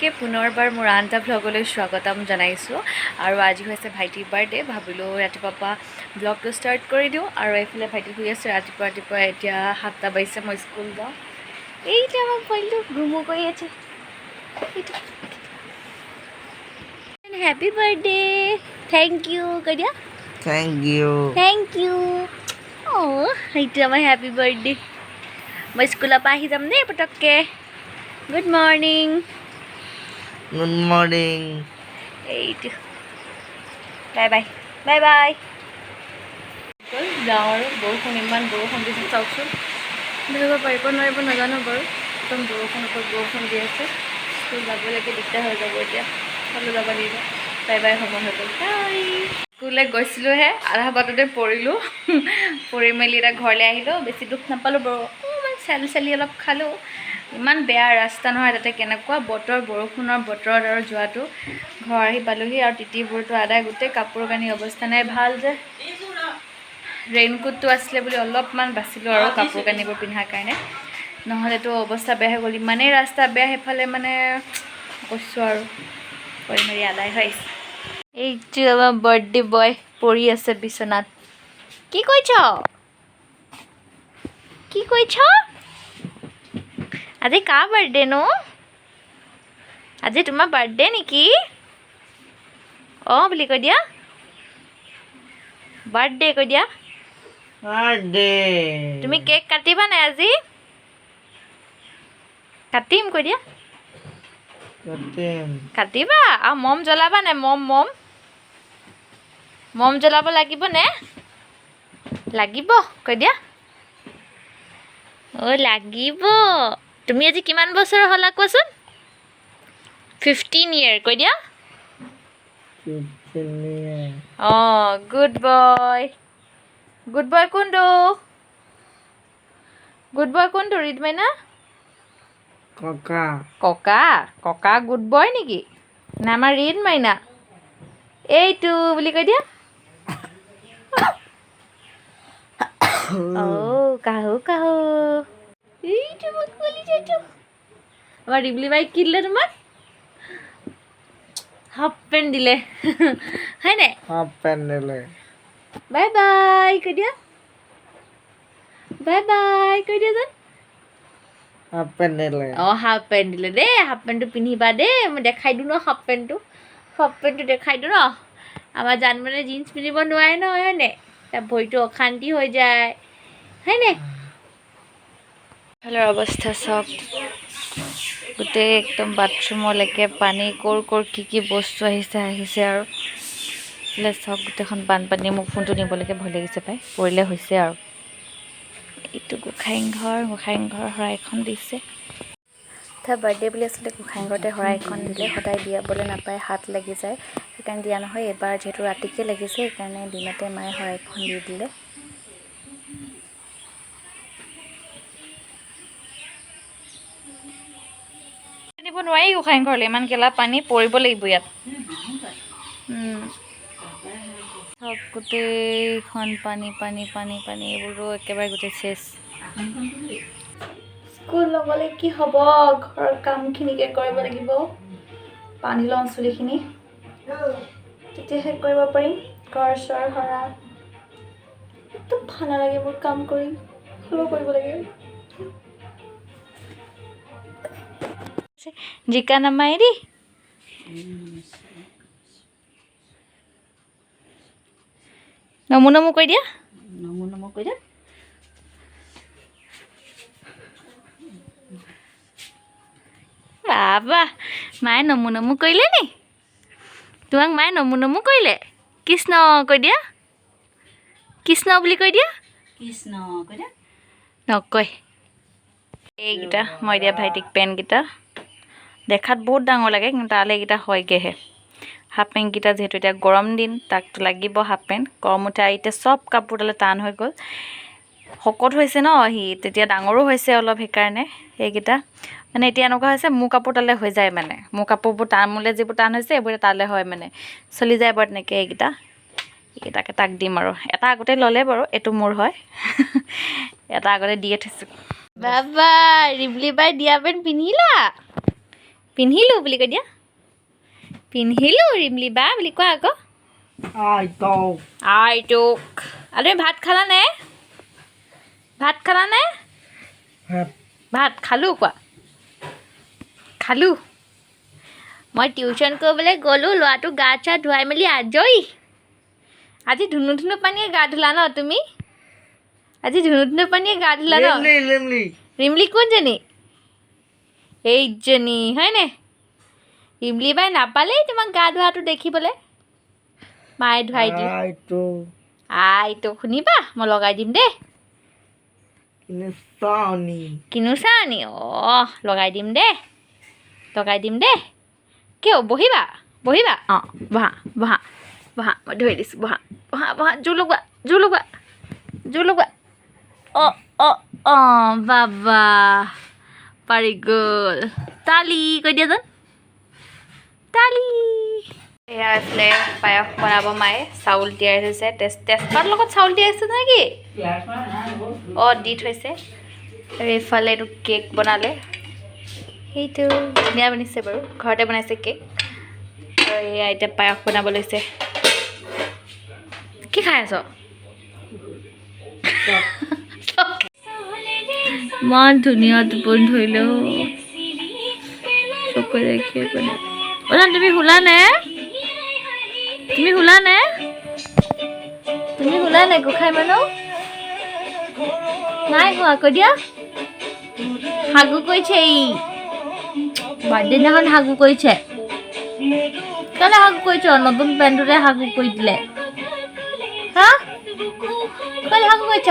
সকলোকে পুনৰবাৰ মোৰ আন এটা ভ্লগলৈ স্বাগতম জনাইছোঁ। আৰু আজি হৈছে ভাইটিৰ বাৰ্থডে। ভাবিলোঁ ৰাতিপুৱাৰ পৰা ভ্লগটো ষ্টাৰ্ট কৰি দিওঁ। আৰু এইফালে ভাইটি শুই আছে। ৰাতিপুৱা ৰাতিপুৱা এতিয়া 7টা বাজিছে, মই স্কুল যাওঁ। এইটো আমাৰ পোৱালিটো ঘুমো কৰি আছে। এইটো হেপী বাৰ্থডে, thank U কৈ দিয়া। Thank you. Thank U. অঁ, সেইটো আমাৰ হেপী বাৰ্থডে। মই স্কুলৰ পৰা আহি যাম দেই পটককৈ। Good morning. Good morning. এইটো বাই বাই, বাই বাই। যাওঁ আৰু। বৰষুণ, ইমান বৰষুণ দিছে, চাওকচোন। ধৰিব পাৰিব নোৱাৰিব নাজানো বাৰু। একদম বৰষুণ ওপৰত বৰষুণ দি আছে। স্কুল যাবলৈকে দিগদাৰ হৈ যাব। এতিয়া হ'লেও যাব লাগিব। বাই বাই, সময় হৈ গ'ল, বাই। স্কুললৈ গৈছিলোঁহে, আধা বাটতে পৰিলোঁ। পৰি মেলি এতিয়া ঘৰলৈ আহিলোঁ। বেছি দুখ নাপালোঁ বাৰু, অকণমান চেল চেলি অলপ খালোঁ। ইমান বেয়া ৰাস্তা নহয়, তাতে কেনেকুৱা বতৰ, বৰষুণৰ বতৰত আৰু যোৱাটো। ঘৰ আহি পালোহি আৰু তিতিবোৰতো আদায়, গোটেই কাপোৰ কানি অৱস্থা নাই। ভাল যে ৰেইনকোটটো আছিলে বুলি অলপমান বাচিলোঁ আৰু কাপোৰ কানিবোৰ পিন্ধাৰ কাৰণে, নহ'লেতো অৱস্থা বেয়া হৈ গ'ল। ইমানেই ৰাস্তা বেয়া সেইফালে, মানে কৈছোঁ আৰু। কৰি মেলি আদায় হৈ আহিছে। এইটো আমাৰ বাৰ্থডে বয় পৰি আছে বিচনাত। কি কৰিছ? কি কৰিছ? আজি কাৰ বাৰ্থডে নো? আজি তোমাৰ বাৰ্থডে নেকি? অঁ বুলি কৈ দিয়া, বাৰ্থডে কৈ দিয়া। Birthday. তুমি কেক কাটিবা নাই আজি? কাটিম কৈ দিয়া। কাটিম। কাটিবা। আৰু মম জ্বলাবা নাই? মম মম মম জ্বলাব লাগিব নে? লাগিব কৈ দিয়া। অ' লাগিব। তুমি আজি কিমান বছৰ হ'লা কোৱাচোন? 15 ইয়েৰ কৈ দিয়া। 15 year. অঁ, গুড বয়, গুড বয়। কোনটো গুড বয়? কোনটো ৰিদ মাইনা? ককা। ককা? ককা গুড বয় নেকি? নে আমাৰ ৰিদ মাইনা? এইটো বুলি কৈ দিয়া। অ' কাহু কাহু। এইটো মোক এইটো আমাৰ ৰিবলি বাই কি দিলে তোমাক? হাফ পেণ্ট দিলে, হয় নাই? হাফ পেণ্ট দিলে। বাই বাই কৈ দিয়া, বাই বাই কৈ দিয়া যেন। হাফ পেণ্ট দিলে। অঁ, হাফ পেণ্ট দিলে দেই। হাফ পেণ্টটো পিন্ধিবা দেই। মই দেখাই দিওঁ ন হাফ পেণ্টটো? হাফ পেণ্টটো দেখাই দিওঁ ন। আমাৰ জানমনে জিন্স পিন্ধিব নোৱাৰে নহয়, হয়নে? তাৰ ভৰিটো অশান্তি হৈ যায়, হয়নে? ফালৰ অৱস্থা চাওক, গোটেই একদম বাথৰুমলৈকে পানী। ক'ৰ ক'ৰ কি কি বস্তু আহিছে আহিছে। আৰু এইফালে চাওক, গোটেইখন বানপানী। মোৰ ফোনটো নিবলৈকে ভয় লাগিছে পাই, পৰিলে হৈছে আৰু। এইটো গোসাঁই ঘৰ, গোসাঁই ঘৰ শৰাইখন দিছে। তাৰ বাৰ্থডে বুলি আচলতে গোসাঁই ঘৰতে শৰাই এখন দিলে। সদায় দিয়াবলৈ নাপায়, হাত লাগি যায়, সেইকাৰণে দিয়া নহয়। এইবাৰ যিহেতু ৰাতিকে লাগিছে, সেইকাৰণে দিনতে মায়ে শৰাইখন দি দিলে। নিব নোৱাৰি গোসাঁই ঘৰলৈ, ইমান গেলা পানী, পৰিব লাগিব ইয়াত। চাওক, গোটেইখন পানী পানী পানী পানী। এইবোৰো একেবাৰে গোটেই চেচ। স্কুল নগ'লে কি হ'ব, ঘৰৰ কামখিনিকে কৰিব লাগিব। পানী লওঁ চুলিখিনি, তেতিয়াহে কৰিব পাৰিম। ঘৰ চৰ সৰা একদম ভাল নালাগে মোৰ কাম কৰি, হ'লেও কৰিব লাগে। জিকা নামাই দেই। নমো নমো কৈ দিয়া। নমো নমো কৈ দিয়া। বাবা, মায়ে নমো নমো কৰিলে নি তোমাক? মায়ে নমো নমো কৰিলে? কৃষ্ণ কৈ দিয়া, কৃষ্ণ বুলি কৈ দিয়া। কৃষ্ণ কৈ দিয়া। নকয়। এইকেইটা মই দিয়া ভাইটিক পেণ্টকেইটা দেখাত বহুত ডাঙৰ লাগে, কিন্তু তালৈ এইকেইটা হয়গৈহে। হাফ পেণ্টকেইটা যিহেতু এতিয়া গৰম দিন, তাকতো লাগিব হাফ পেণ্ট। গৰম উঠা এতিয়া চব কাপোৰ তালৈ টান হৈ গ'ল। শকত হৈছে ন সি, তেতিয়া ডাঙৰো হৈছে অলপ, সেইকাৰণে এইকেইটা মানে এতিয়া এনেকুৱা হৈছে, মোৰ কাপোৰ তালৈ হৈ যায়। মানে মোৰ কাপোৰবোৰ টান, মোলৈ যিবোৰ টান হৈছে এইবোৰ তালৈ হয়, মানে চলি যায় বাৰু তেনেকৈ। এইকেইটা এইকেইটাকে তাক দিম। আৰু এটা আগতে ল'লে বাৰু, এইটো মোৰ হয়, এটা আগতে দিয়ে থৈছোঁ। বাবা, ৰিবলি বাই দিয়া পেণ্ট পিন্ধিলা? পিন্ধিলোঁ বুলি কৈ দিয়া। পিন্ধিলোঁ ৰিমলি বা বুলি কোৱা আকৌ। আইতক। আইটোক। আৰু তুমি ভাত খালানে? ভাত খালানে? ভাত। ভাত খালোঁ কোৱা। খালোঁ। মই টিউশ্যন কৰিবলৈ গ'লোঁ, ল'ৰাটো গা চা ধুৱাই মেলি আজৰি। আজি ধুনু ধুনু পানীয়ে গা ধুলা ন তুমি? আজি ধুনু ধুনু পানীয়ে গা ধুলা ন? ৰিমলি, ৰিমলি। ৰিমলি কোনজনী? এইজনী হয়নে? ৰিমলি বাই নাপালেই তোমাক গা ধোৱাটো দেখিবলৈ, মায়ে ধুৱাই দিলে। আইতক। আইটো শুনিবা, মই লগাই দিম দেই। কিনিছানি। কিনো চানি? অঁ, লগাই দিম দেই, লগাই দিম দেই। কিয় বহিবা? বহিবা। অঁ, বহা বহা বহা, মই ধৰি দিছোঁ। বহা বহা বহা, জোৰ লগোৱা, জোৰ লগোৱা, জোৰ লগোৱা। অঁ অঁ অঁ, বাবা পাৰি গ'ল। তালি কৈ দিয়াচোন, তালি। এয়া এইফালে পায়স বনাব মায়ে চাউল তিয়াই থৈছে। তেজপাতৰ লগত চাউল তিয়াইছে নেকি? অঁ, দি থৈছে। আৰু এইফালে এইটো কেক বনালে, সেইটো ধুনীয়া বনিছে বাৰু, ঘৰতে বনাইছে কেক। আৰু এয়া এতিয়া পায়স বনাব লৈছে। কি খাই আছ? ইমান ধুনীয়া টোপনি ধৰিলে। চকুৰে দেখিয়ে গ'লে। অ' তুমি শুলা নে? তুমি শুলা নে? তুমি শুলা নে গোসাঁই মানুহ? নাই হোৱা কৈ দিয়া। হাগু কৰিছে ই, বাৰ্থডে দিনাখন হাগু কৰিছে। কেলে হাগু কৰিছ? নতুন পেণ্টটোতে হাগু কৰি দিলে। হা, কেলে হাগু কৰিছ?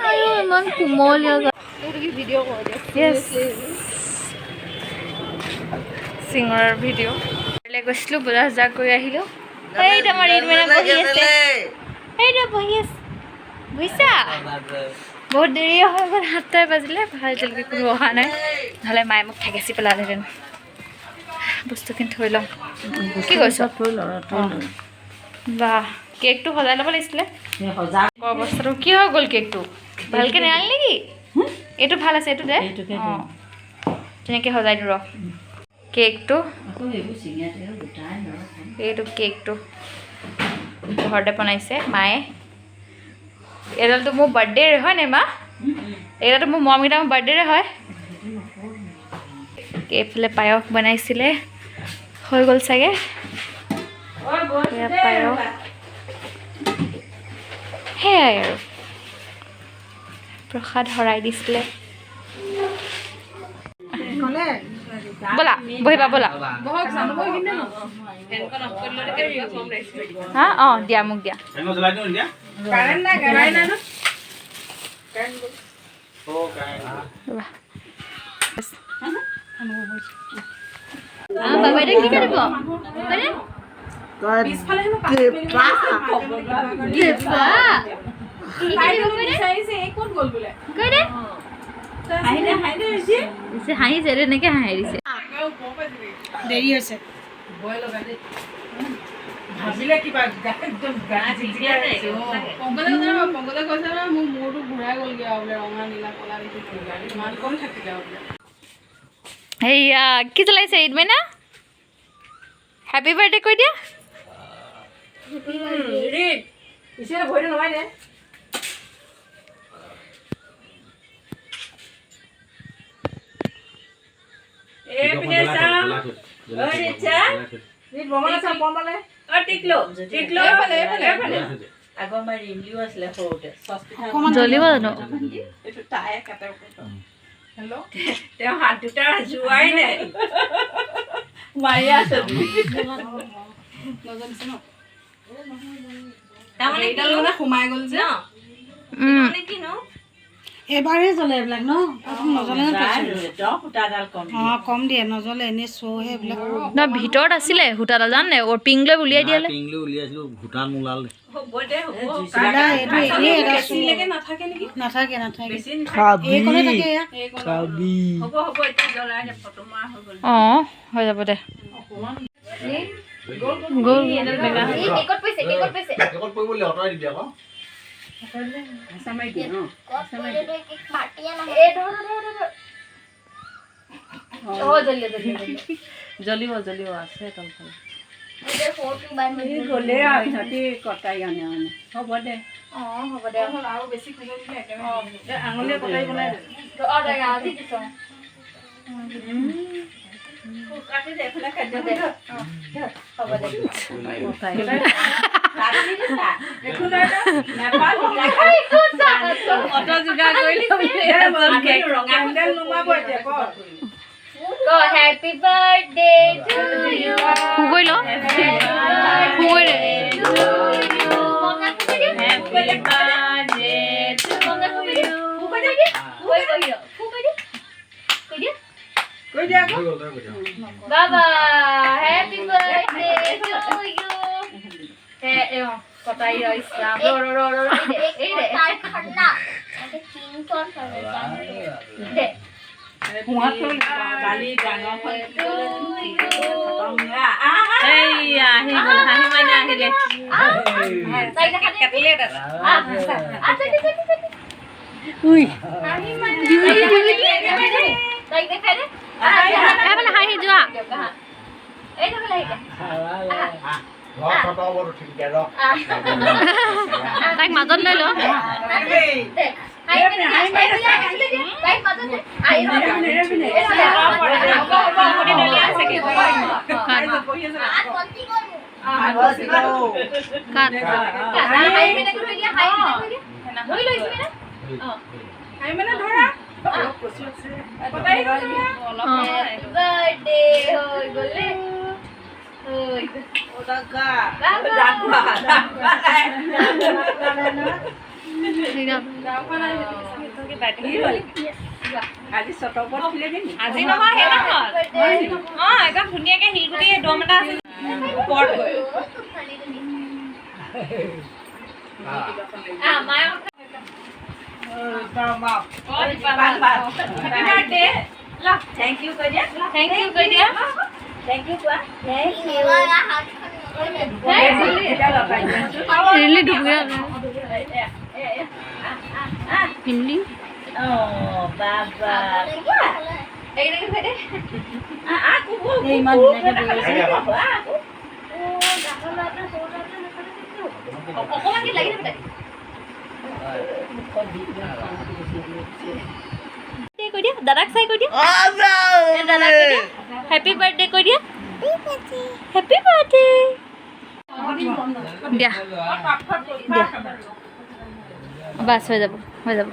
আৰু ইমান কোমলীয়া। চিঙৰাৰ ভিডিঅ' গৈছিলোঁ, বজাৰ চজাৰ কৰি আহিলোঁ। সেইটো আমাৰ ৰিদমেনা বহি আছে, সেইটো বহি আছে, বুজিছা? বহুত দেৰি হৈ গ'ল, 7টাই বাজিলে। ভাল, এতিয়ালৈকে কোনো অহা নাই, নহ'লে মায়ে মোক ঠেকেচি পেলালেহেঁতেন। বস্তুখিনি থৈ লওঁ। কি কৈছ? বাহ, কেকটো সজাই ল'ব লাগিছিলে। অৱস্থাটো কি হৈ গ'ল? কেকটো ভালকৈ নেৰালি নেকি? এইটো ভাল আছে, এইটো দে। অঁ, তেনেকৈ সজাই দিওঁ ৰ কেকটো। এইটো কেকটো ঘৰতে বনাইছে মায়ে। এইডালটো মোৰ বাৰ্থডেৰে হয় নে মা? এইডালটো মোৰ মৰমকেইটা মোৰ বাৰ্থডেৰে হয়। এইফালে পায়স বনাইছিলে, হৈ গ'ল চাগে। পায়স সেয়াই আৰু প্ৰসাদ শৰাই দিছিলে। ব'লা বহিবা, ব'লা। হা, অঁ, দিয়া মোক দিয়া। কি কৰিব? হাঁহিছে, তেনেকে হাঁহি দিছে। দেৰি হৈছে। ভাবিলে কিবা একদম পংকজে কৈছে নহয়, মোৰ মূৰটো ঘূৰাই গ'লগে আৰু বোলে, ৰঙা নীলা ক'লা দেখি ইমান কম থাকিলে আৰু বোলে। সেয়া কি জ্বলাইছে ঈদ? হেপী বাৰ্থডে কৈ দিয়া। ভৰিটো নমাই দে। জ্বলিব জানো? তেওঁ হাত দুটা যোৱাই নাই, মাৰি আছে। সোমাই গ'ল যে। এবাৰেই জ্বলে এইবিলাক ন, প্ৰথম নজ্বলে। অঁ, কম দিয়ে, নজ্বলে, এনেই শ্ব'হে এইবিলাক। নহয়, ভিতৰত আছিলে সূতাডাল, জান নাই? পিং লৈ উলিয়াই দিয়ালে। পিং লৈ উলিয়াইছিলো, ভূটান ওলালে। এইটো এনেই এটা বেছিলৈকে নাথাকে নেকি? নাথাকে, নাথাকে। খাবি। এইকণে থাকে এয়া। খাবি। অঁ, হৈ যাব দে। গ'ল। কেকত পৰিব, আঁতৰাই দিবি আকৌ। জ্বলিব জ্বলিব আছে তলফালে। গ'লে আৰু ইহঁতি কটাৰী আনে মানে হ'ব দে। অঁ, হ'ব দে। আৰু বেছি খুজুৱাই দিলে একেবাৰে আঙুলিয়ে কটাৰী বনাই দে। অঁ, দে, আজি দিছ। কাটি দে এইফালে খাদ্য। হ'ব দে। একো নাই, অট যোগাৰ কৰিলে। কেণ্ডেল নুমাব এতিয়া ক। Happy birthday to you. কৰি ল, কৰি দে। Happy birthday to you. কৈ দিয়া আকৌ। হৈ গ'ল, তই কৈ দিয়া। বাবা, happy birthday to you. হে কটাই ইছলাম, ৰ ৰ ৰ ৰ, এই দে, এই দে। কালি ডাঙৰখন। এইয়া আহি গ'ল, হাঁহি মাইনা আহিলে। তাইক দেখা দে। কেটলেট আছে। উই। তাইক দেখাই দে। এইফালে হাঁহি যোৱা। এই দেখোন, আহিলে। ৰ, খতম হ'ব, ঠিক দে, ৰ। তাইক মাজত লৈ ল। তাইক মাজত দে। কাট কাট। হাঁহি মানে ধৰা কটাৰী ধৰা। অঁ। বাৰ্থডে হৈ গ'লে হৈ গ'ল। ঠিক আছে। আজি চটপত খুলে নেকি? আজি নহয়, সেইদিনাখন। অঁ, একদম ধুনীয়াকে শিলগুটি দম এটা আছিল ওপৰত গৈ। Happy birthday. Thank you কৈ দিয়া। Thank you কৈ দিয়া। Thank you কোৱা। এতিয়া লগাই দিয়াচোন। ৰিলি ঢুকুৰা হিমলি। অঁ বাবা। এইকেইটা খুৱাই দে। ইমান ধুনীয়াকে বৈ আছে। অকণমান কি লাগি থাকে। কৈ দিয়া, দাদাক চাই কৈ দিয়া, দাদাক কৈ দিয়া, হেপী বাৰ্থডে কৈ দিয়া, হেপী বাৰ্থডে। দিয়া। দিয়া, বাছ, হৈ যাব, হৈ যাব।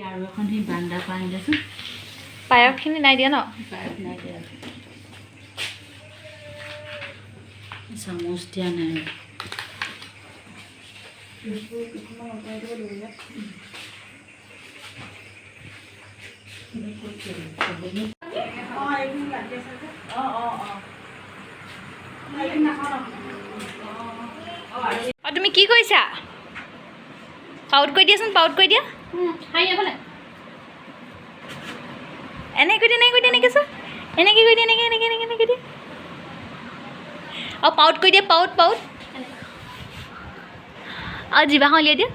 আৰু এখন সেই বান্দা পৰা আনিলেচোন। পায়সখিনি নাই দিয়া ন? পায়স নাই দিয়া, চামুচ দিয়া নাই। অঁ, তুমি কি কৰিছা? পাউট কৰি দিয়াচোন, পাউট কৰি দিয়া। হাঁহি এইফালে। এনেকৈ দিয়া, এনেকৈ দিয়া, এনেকৈ চা, এনেকৈ কৰি দিয়া, এনেকৈ এনেকৈ এনেকৈ এনেকৈ দিয়া আৰু পাউট কৰি দিয়া, পাউট পাউট। আৰু জিভাখন উলিয়াই দিয়া।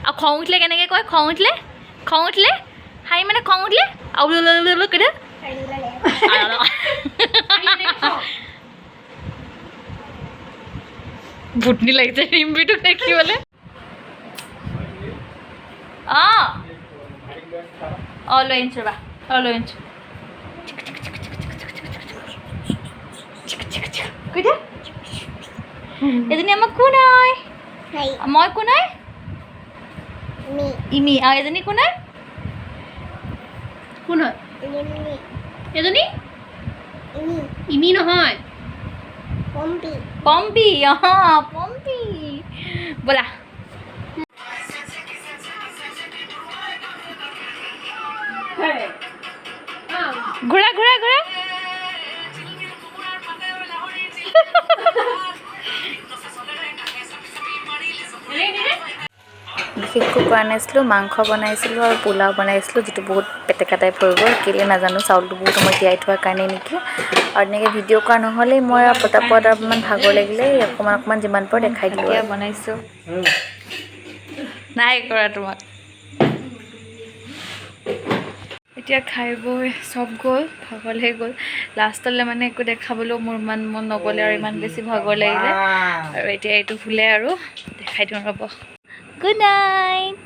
আৰু খং উঠিলে কেনেকৈ কয়? খং উঠিলে, খং উঠিলে হাঁহি মানে খং উঠিলে আৰু কৈ দিয়া। ভূতনি লাগিছে ৰিম্পিটোক দেখিবলৈ। অঁ অঁ, লৈ আনিছোঁ ৰ'বা। অঁ, লৈ আনিছোঁ। কৈ দিয়া, এজনী আমাক কোন হয়? মই কোন হয়? ইমি। আৰু এজনী কোন হয়? কোন হয় এজনী? ইমি নহয়। পম্পী। অঁ, পম্পী। ব'লা। ঘূৰা ঘূৰা ঘূৰা। বিশেষকৈ কৰা নাছিলোঁ, মাংস বনাইছিলোঁ আৰু পোলাও বনাইছিলোঁ, যিটো বহুত পেটেকা টাইপ হৈ গ'ল। কেলৈ নাজানো, চাউলটো বহুত সময় তিয়াই থোৱাৰ কাৰণে নেকি। আৰু তেনেকৈ ভিডিঅ' কৰা নহ'লেই, মই পটাপট অকণমান ভাগৰ লাগিলে, অকণমান অকণমান যিমান পাৰোঁ দেখাই দিলোঁ। এতিয়া বনাইছোঁ, নাই কৰা তোমাক। এতিয়া খাই বৈ চব গ'ল, ভাগৰ লাগি গ'ল। লাষ্টলৈ মানে একো দেখাবলৈও মোৰ ইমান মন নগ'লে আৰু ইমান বেছি ভাগৰ লাগিলে। আৰু এতিয়া এইটো শুলে আৰু দেখাই দিওঁ ৰ'ব। গুড নাইট,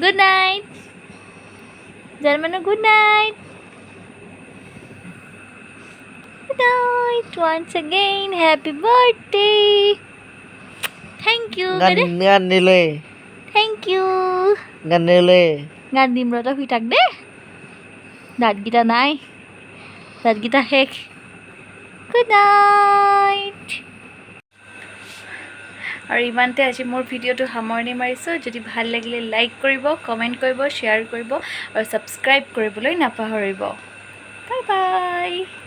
গুড নাইট জানমানো, good night, good night once again, happy birthday, thank you. গান দিলে। Thank you. গান দিলে। গান দিম ৰ, তই শুই থাক দেই। দাঁতকেইটা নাই, দাঁতকেইটা শেষ। Good night. আৰু ইমানতে আজি মোৰ ভিডিঅ'টো সামৰণি মাৰিছোঁ। যদি ভাল লাগিলে লাইক কৰিব, কমেণ্ট কৰিব, শ্বেয়াৰ কৰিব আৰু ছাবস্ক্ৰাইব কৰিবলৈ নাপাহৰিব। Bye bye.